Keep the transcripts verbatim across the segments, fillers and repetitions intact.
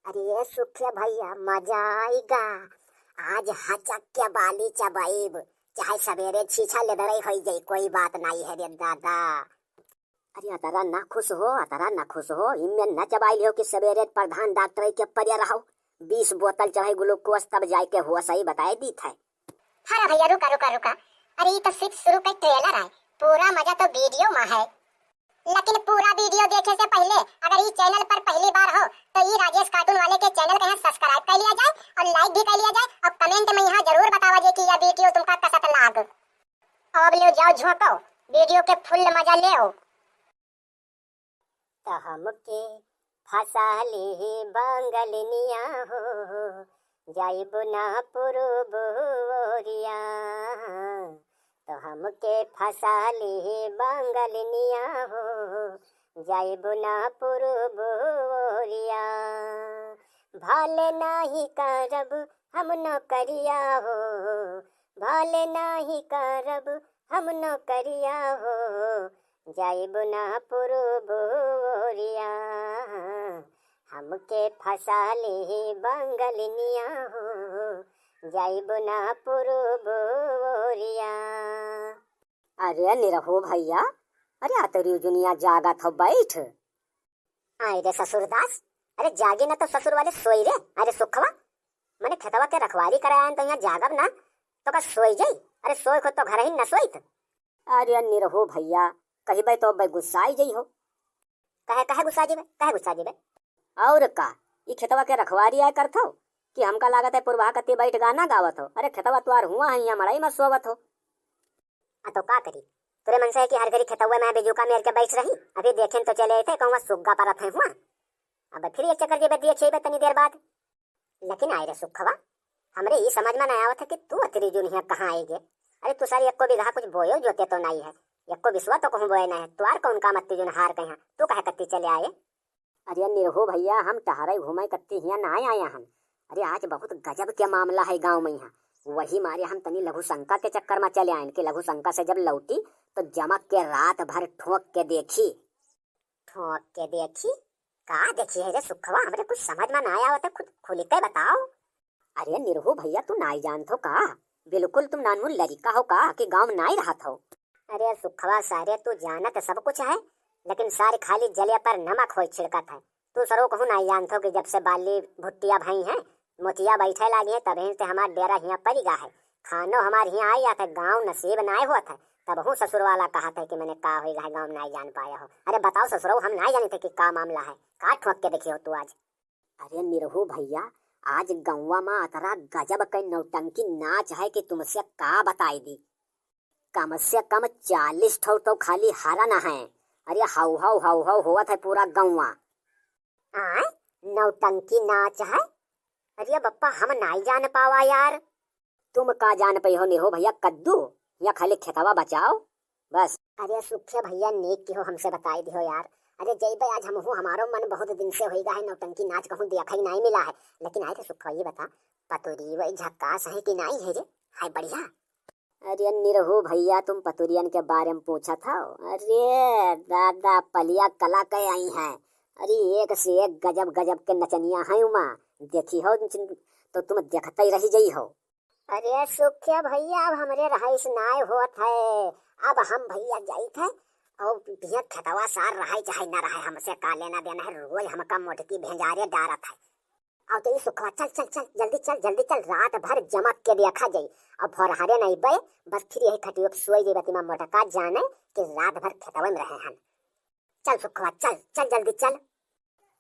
अरे सुखे भैया, मजा आइगा। आज हचक के बाली चबाइब, चाहे सबेरे छीछा लेदरई होइ जाई, कोई बात नाई है रे दादा। अरे अतरा ना खुश हो, अतरा ना खुश हो, इम्मे न चबाई लियो कि सबेरे प्रधान डॉक्टर के परे रहो, बीस बोतल चढ़े ग्लूकोज, तब जाए के हुआ सही बताए दीत है। अरे भैया, रुका, रुका, रुका। अरे, ई तो सिर्फ शुरू के ट्रेलर है, पूरा मजा तो वीडियो में है। लेकिन पूरा वीडियो देखे से पहले अगर ई चैनल पर पहली बार हो तो ई राजेश कार्टून वाले के चैनल के यहाँ सब्सक्राइब कर लिया जाए और लाइक भी कर लिया जाए और कमेंट में यहाँ जरूर बतावा जाए कि यह वीडियो तुमका कसत लाग। अब ले जाओ झोंको, वीडियो के फुल मजा ले हो। त हमके फंसा ले बंगलनिया हो, जाइब ना पूरब ओरिया। त हमके फंसा ले बंगलनिया हो, जाइब ना पूरब ओरिया। भले नाही करब हम नौकरिया हो, भले नाही करब हम नौकरिया हो, जाइब ना पूरब ओरिया। हमके फंसा ले बंगलनिया हो, जाइब ना पूरब ओरिया। अरे निरहू भैया, अरे अतरी जुनिया जागत हो, बैठ। आए रे ससुरदास, अरे जागे ना तो ससुर वाले सोई रे। अरे सुखवा, मने खेतवा के रखवारी करे आयन तो यहाँ जागब ना, तो का सोई जाई? अरे सोई खुद तो घर ही न सोईत। अरे निरहू भैया, कहिबे तो अब्बे गुस्साई जई हो। कहे, कहे गुस्सा जीबे, कहे गुस्सा जीबे? और का, ई खेतवा के रखवारी आय करत हो कि हमका लागत है पुरबहा कत्ती बैठ गाना गावत हो? अरे खेतवा तुआर हुआ है, यहाँ मड़ई में सोवत हो। आ तो का करी, तोरे मन से है कि हर घड़ी खेतवा में बिजुका मेर के बैठ रही, अभी देखेन तो चले आए थे कहूँ सुग्गा परत है हुआ। अब फिर एक चक्कर जीबे दिए छेबे तनी देर बाद। लेकिन आए रे सुखवा, हमरे ई समझ में ना आवत है कि तू अतरी जुनिया कहाँ आई गे? अरे तू सारी एको बीघा कुछ बोयो जोते तो नाई है, एको बिसवा तो कहूँ बोए ना है, तुआर कौन काम अत्ती जुन हार कहीं, तू कहे कत्ती चले आए? अरे निरहू भैया, हम टहरे घूमे कत्ती हियाँ ना आया हन। अरे आज बहुत गजब के मामला है गाँव में यहाँ, वही मारे हम तनी लघु शंका के चक्कर में चले आयन कि लघु शंका से जब लौटी तो जमक के रात भर ठोंक के देखी। ठोंक के देखी? का देखी है रे सुखवा? हमरे कुछ समझ में ना आवत है, खुद खुल के बताओ। अरे निरहू भैया, तू नाई जानत हो का? बिल्कुल तुम नानमुन लड़िका हो का कि गाँव में नाई रहत हो? अरे सुखवा सारे, तू जानत सब कुछ है, लेकिन सारे खाली जले पर नमक होई छिड़कत है। तू सरो कहूँ नाई जानत हो कि जब से बाली भुट्टिया भई हैं, मोतिया बैठे लागी हैं, तबहिन से हमार डेरा हियाँ परि गा है। खानो हमार हियाँ आई जात है, गाँव नसीब नाई होत है, तबहूँ ससुर वाला कहत है कि मने का होई गा है, गाँव में नाई जान पाया हो। अरे बताओ ससुरऊ, हम नाई जानित है कि का मामला है, का ठोंक के देखी हो तू आज? अरे निरहू भैया, आज गौवा मा अतरा गजब के नौटंकी नाच है कि तुमसे का बताई दी। कम से कम चालीस ठो तो खाली हरन हैं। अरे हाउ हाउ हाउ हाउ होवत है पूरा गौवा। आय, नौटंकी नाच है? अरे बप्पा, हम नाई जान पावा यार। तुम का जान पई हो निरहू भैया कद्दू, या खाली खेतवा बचाओ बस। अरे सुखे भैया, नीक किहो हमसे बताई दिहो यार। अरे जइबे आज हमहू, हमारो मन बहुत दिन से होई गा है नौटंकी नाच कहूँ देखा ही नाई मिला है। लेकिन आए रे सुखवा, ये बता, पतुरी वही झक्कास है कि नाई है रे? है बढ़िया? अरे निरहू भैया, तुम पतुरियन के बारे में पूछत हो? अरे दादा, पलिया कला के आई हैं। अरे एक से एक गजब गजब के नचनिया हैं उमा, देखी हो तो तुम देखते ही रह जई हो। अरे सुखिया भैया, अब हमरे रहाइश नाय होत है, अब हम भैया जाइत है और भैया खेतवा सार रहाई चाहे न रहाई, हमसे का लेना देना है, रोज हमका मोटकी भेंजारे डारत है। और तो ये सुखवा, चल चल चल, जल्दी चल, जल्दी चल, रात भर जमक के देखा जाई। अब भोरहरे नहीं बे, बस फिर यही खटियो पे सोई जाई, बतिमा मोटका जाने कि रात भर खेतवे में रहे हन। चल सुखवा, चल चल, जल्दी चल।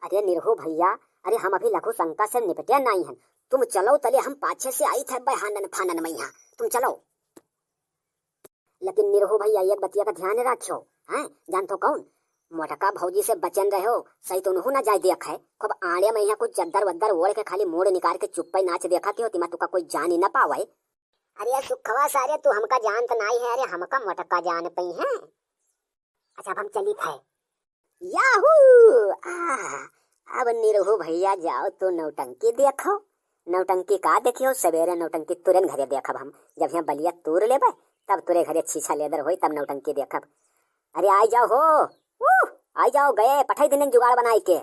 अरे निरहू भैया, अरे हम अभी लघु शंका से निपटे नाई हन, तुम चलो तले, हम पाछे से आई थे बहानन फानन में यहाँ, तुम चलो। लेकिन निरहू भैया, एक बतिया का ध्यान रखियो, हैं, जान तो कौन, मोटका भौजी से बचन रहो, सही तो उनहू ना जाए देख है, खूब आड़े में यहाँ कुछ चद्दर वद्दर ओढ़ के खाली मूड़ निकाल के चुप्पे नाच देखा के होती, मैं तुका कोई जान ही ना पावे। अरे सुखवा सारे, तू हमका जानत नाई है, अरे हमका मोटका जान पई है। अच्छा, अब हम चलित है। याहू! आह! अब निरहू भैया जाओ तो नौटंकी देखो। नौटंकी का देखियो, सवेरे नौटंकी तुरंत घरे देखब हम। जब यहाँ बलिया तूर लेबे, तब तुरे घरे छीछा लेदर होई, तब नौटंकी देखब। अरे आई जाओ हो, उह, आई जाओ, गए, पठाई दिनन जुगाड़ बनाई के।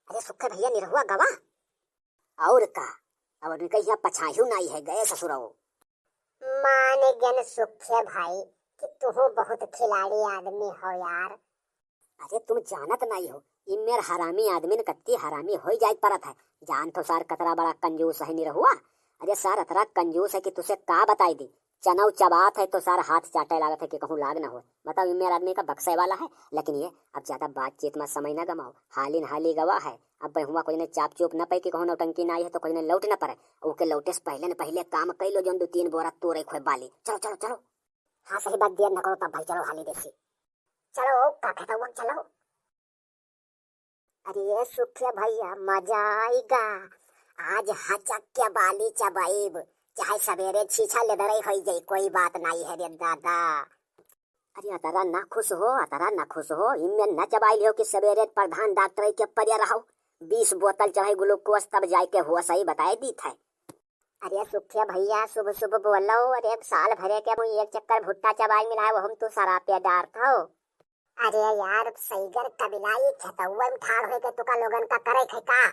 अरे सुखे भइया, निरहुआ गवा। और का, अब उनके यहाँ पछाहू नाई है, गए ससुरौ। मान गन सुखे भाई कि तुहू बहुत खिलाड़ी आदमी हो यार। अरे तुम जानत नाई हो, ई मेर हरामी आदमी न कत्ती हरामी होई जाए परत है। जान तो सार कतरा बड़ा कंजूस है निरहुआ। अरे सार अतरा कंजूस है कि तुसे का बताई दी। चनौ चबात है तो सार हाथ चाटे लागत है कि कहूँ लाग न होए। बताओ, ई मेर आदमी का बक्से वाला है। लेकिन ये अब ज्यादा बातचीत में समय न गमाओ, हालिन हाली गवा है। अब हुआ कोई ने चाप चुप न पाई कि कहूँ नौटंकी ना आई है तो कोई ने लौट न पड़े। ओके लौटे से पहले न पहले काम कई लो, जौन दो तीन बोरा तोरे खोए बाली। चलो, चलो, चलो। हाँ, सही बात, देर न करो तब भाई, चलो हाली देसी। चलो, का कहता हुआ, चलो। अरे सुखे भइया, मजा आइगा। आज हचक के बाली चबाइब, चाहे सवेरे छीछा लेदरई होई जाई, कोई बात नाई है रे दादा। अरे अतरा ना खुश हो, अतरा ना खुश हो, इनमें न चबाई लियो कि सवेरे प्रधान डॉक्टर के परे रहो, बीस बोतल चढ़े ग्लूकोज, तब जाए के हुआ सही बताए दीत है। अरे सुखे भइया, शुभ शुभ बोलो। अरे साल भरे के मुँह एक चक्कर भुट्टा चबाई मिला है, वो हम तू शराब पे डारत हो। अरे यार, सैगर कबिलाई खेतौआ में ठाड़ होए के तुका लोगन का करे खे का?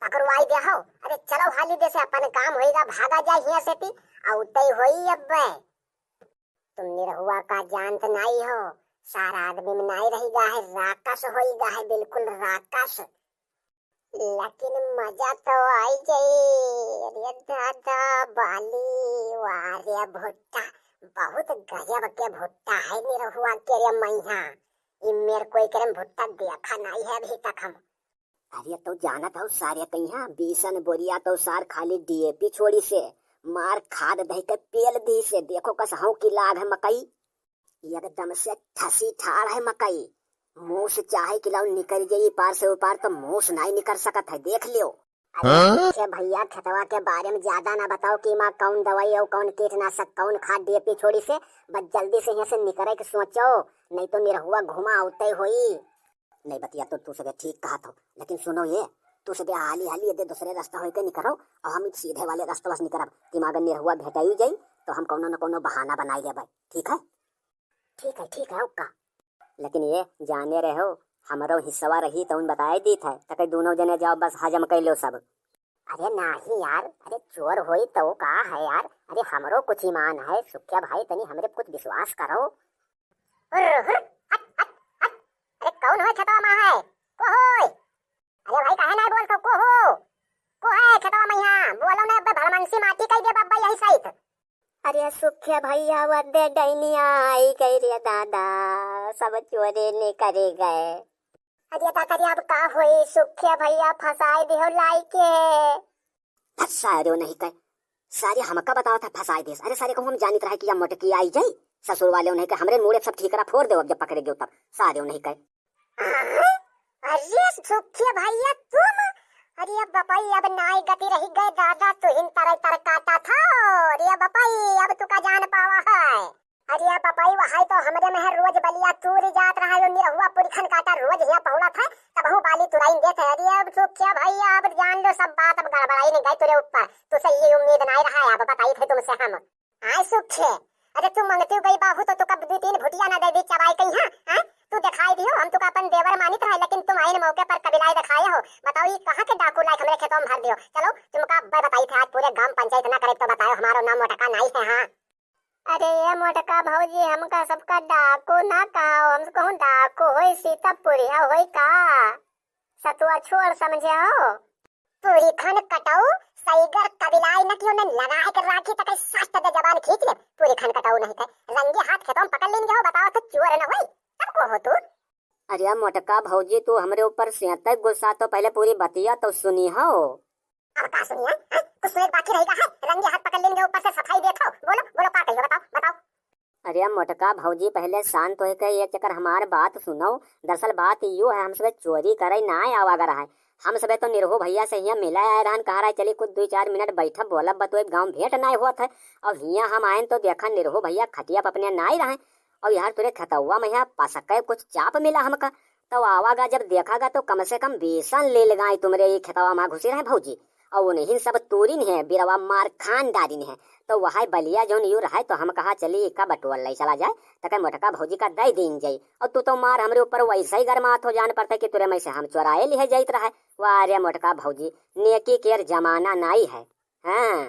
पकड़वाई दे हो। अरे चलो हाली दे से, अपन काम होएगा, भागा जाए हियाँ से ती, औते होई अब। तुम निरहुआ का जानत नाई हो, सारा आदमी में नाई रही गा है, राकस होई गा है, बिल्कुल राकस। लेकिन मजा तो आई जाई। अरे दादा, बाली, वाह रे भुट्टा, बहुत गजब के भुट्टा है निरहुआ के रे मैया। ई मेर कोई करे भुट्टा देखा नाई है अभी तक हम। अरे तो जानत हो सारे कहिया बीसन बोरिया तो सार खाली डीएपी छोड़ी से, मार खाद दही के पेल दी से, देखो कस हौ की लाग है मकई। एकदम से ठसी ठाड़ है मकई। मूस चाहे कि लाओ निकल जाई पार से उपार, तो मूस नाई निकल सकत है, देख लियो। अरे हाँ? अच्छा भइया, खेतवा के बारे में ज्यादा ना बताओ कि माँ कौन दवाई और कौन कीटनाशक, कौन खाद डीएपी छोड़ी से, बस जल्दी से यहाँ से निकरे के सोचो, नहीं तो निरहुआ घुमा औते होई। नहीं, बतिया तो तू सबे ठीक कहत हो, लेकिन सुनो ये, तू सबे हाली हाली ये दे दूसरे रास्ता होके निकरो और हम सीधे वाले रास्ता बस निकरब। दिमाग में निरहुआ भेटाई जाई तो हम कौनो न कौनो बहाना बनाई लेबै, ठीक है? ठीक है, ठीक है, ओका। लेकिन ये जाने रहो, हमरो हिस्सवा रही तो उन बताए दीत है, तके दोनों जने जाओ बस हजम कर लो सब। अरे नाही यार, अरे चोर होई तो का है यार, अरे हमरो कुछ ईमान है, सुखिया भाई तनी हमरे कुछ विश्वास करो। हुर, हुर, हट, हट, हट। अरे कौन हो खेतवा मा है? को होय? अरे भाई काहे नाही बोलत हो? को हो? को है खेतवा मा यहाँ? बोलो ना, अबे भलमनसी माटी कई दे बब्बा यही साइत। अरे सुखिया भैया, वदे डैनिया आई गई रे दादा, सब चोरे ने करे गए। अरे दादा रे, अब का होई? सुखिया भैया फंसाए दिहो लाई के। फंसाए दिहो नहीं कहे, सारे हमका बतावत है फंसाए देस। अरे सारे को हम जानित रहे कि या मोटकी आई जाई, ससुर वाले उन्हें के हमरे मूड़े सब ठीकरा फोड़ देव, अब जब पकड़े गयो तब सारे उन्हें कहे। हाँ? अरे सुखिया भैया तुम, अरे अब बपाई अब नाई गति रही गए दादा, तुहिन तरह तर काटा था। अरे बपाई अब तुका जान पावा है। अरे बपाई वहाई तो हमरे में है, रोज बलिया तूरी जात रहा है, निरहुआ पुरखन काटा रोज हिया पहुड़त है, तबहू बाली तुराइन देत है। अरे अब सुखिया भैया अब जान लो सब बात अब गड़बड़ाई नहीं गई तुरे ऊपर, तुसे ये उम्मीद नाई रहा है, अब बताई थे तुमसे हम। आय सुखे, अरे तू मंगती गई बाहू तो तू कब दो तीन भुटिया ना दे दी चबाई कहीं, हाँ? हाँ? तू दिखाई दियो, हम तुका अपन देवर मानित रहे, लेकिन तुम आइन मौके पर कबिलाई दिखाए हो। बताओ, ये कहाँ के डाकू लाइक हमरे खेतों में भर दियो? चलो, तुमका अब्बे बताई थे, आज पूरे गांव पंचायत ना करे तो बताओ, हमारो नाम मोटका नाई है, हाँ? अरे ये मोटका भौजी, हमका सबका डाकू ना कहो, हम कहूँ डाकू होई, सीतापुरिया होई का? सतुआ छोड़ समझे हो। पूरी खन कटाऊ, सईगर कबिलाई न कियो ने लगाए के राखी तक सास तक जबान खींच ले। पूरी खन कटाऊ नहीं थे, रंगे हाथ खेतों पकड़ लेन गयो, बताओ तो चोर न होई, तब को हो तू? अरे मोटका भौजी, तू हमरे ऊपर से तक गुस्सा तो पहले पूरी बतिया तो सुनी हो। अब का सुनिए, हैं? कुछ सुने बाकी रहेगा है, रंगे हाथ पकड़ लेन गयो, ऊपर से सफाई देत हो। बोलो, बोलो का कहियो, बताओ, बताओ। अरे मोटका भौजी, पहले शांत होके एक चक्कर हमार बात सुनो। दरअसल बात यो है, हम सबे चोरी करे ना आवा गर है। हम सबे तो निरहू भैया से हियाँ मिला आए रहन, कहा रहे चली कुछ दो चार मिनट बैठब, बोलब बतोब, गाँव भेंट ना होत है। और हियाँ हम आएन तो देखा निरहू भैया खटिया पर अपने ना रहे, और यार तोरे खेतवा में यहाँ पसके कुछ चाप मिला हमका। तो आवा गा जब देखा गा तो कम से कम बीसन ले लगाए तुमरे ये खेतवा में घुसी रहे भौजी। और उन्हीं सब तूरिन है, बिरवा मार खान डारिन है। तो वह बलिया जौन यू रहे, तो हम कहा चली इका बटोर ले चला जाए, तके मोटका भौजी का दे दीन जाई। और तू तो मार हमरे ऊपर वैसे ही गरमात हो, जान पड़ता कि तुरे में से हम चोराए लिहे जाइत रहे। वाह रे मोटका भौजी, नेकी केर जमाना नाई है। हाँ,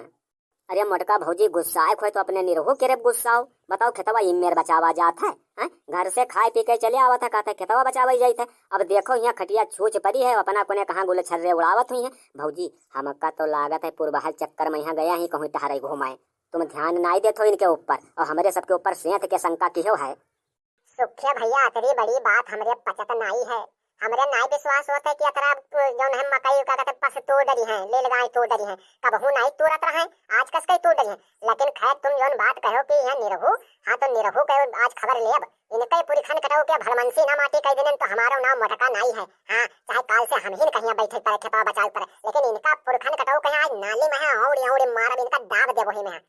अरे मोटका भौजी गुस्साए खोए तो अपने निरहू केरे गुस्साओ। बताओ खेतवा इमेर बचावा जात है, हैं? घर से खाए पी के चले आवत है, कहते खेतवा बचावा जाइत है। अब देखो यहाँ खटिया छूछ पड़ी है, अपना कोने कहाँ गुलछर्रे उड़ावत हुई है। भौजी हमका तो लागत है पुरबहल चक्कर में यहाँ गया ही कहूँ टहरे घूमाए। तुम ध्यान नाई देत हो इनके ऊपर और हमरे सबके ऊपर सेंध के शंका किहो है। सुखे भैया, अतरी बड़ी बात हमरे पचत नाई है, हमरे नाई विश्वास होत है कि अतरा जौन है मकई का कहते पस तोड़ डरी है, लेलगाय तोड़ डरी है, कबहू नाई तोड़त रहे, आज कस कई तोड़ डरी है। लेकिन खैर तुम जौन बात कहो कि यहाँ निरहू, हाँ तो निरहू के आज खबर लेब, इनके पुरखन कटऊ के भलमनसी ना माटी कई दिन तो हमारो नाम मोटका नाई है। हाँ, चाहे काल से हम ही न कहीं बैठे पड़े खेतवा बचाए पड़े, लेकिन इनका पुरखन कटऊ के आज नाली में है, औड़ी औड़ी मारब, इनका दाब देबो ही में है।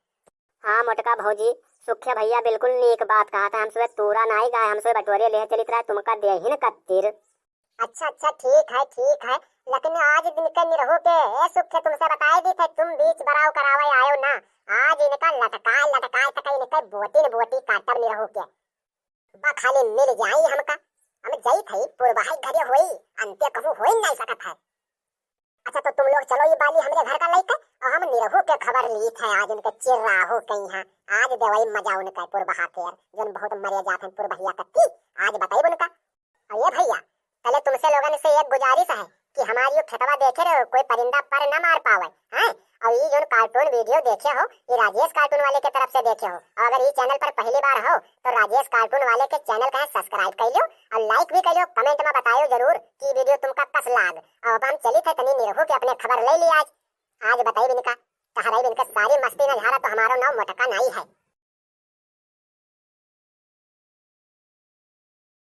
हाँ मोटका भौजी, सुखे भैया बिल्कुल नीक बात कहा था। हम सोए तूरा नाई गाय, हम सोए बटोरे लेहे चलित रहे तुमका देहिन कत्तिर। अच्छा अच्छा, ठीक है ठीक है, लेकिन आज दिन के निरहू के ए सुखे तुमसे बताए दी थे, तुम बीच बराव करावे आयो ना। आज इनका लटकाए लटकाए तक इनके बोटिन बोटी काटब निरहू के। बा खाली मिल जाई हमका, हम जाई थे पुरबाई घरे होई, अंत्य कहूँ होई नहीं सकत है। अच्छा तो तुम लोग चलो ये बाली हमरे घर का लइके, और हम निरहू के खबर ली थे आज उनके चिर्राहू के यहाँ। आज देवई मजा उनका पुरबहा के यार, जौन बहुत मरे जात हैं पुरबहिया कत्ती, आज बताई उनका। और ये भैया, पहले तुमसे लोगन से एक गुजारिश है कि हमारी यो खेतवा देखे रहो, कोई परिंदा पर न मार पावे, हैं? और ये जौन कार्टून वीडियो देखे हो, ये राजेश कार्टून वाले के तरफ से देखे हो, और अगर ये चैनल पर पहली बार हो तो राजेश कार्टून वाले के चैनल का सब्सक्राइब कर लो और लाइक भी कर लो, कमेंट में बतायो जरूर कि वीडियो तुमका कस लाग। अब हम चली थे तनी निरहू के अपने खबर ले ली आज। आज बताई बिनका, तहराई बिनका सारी मस्ती न झारा तो हमारो नाम मोटका नाई है।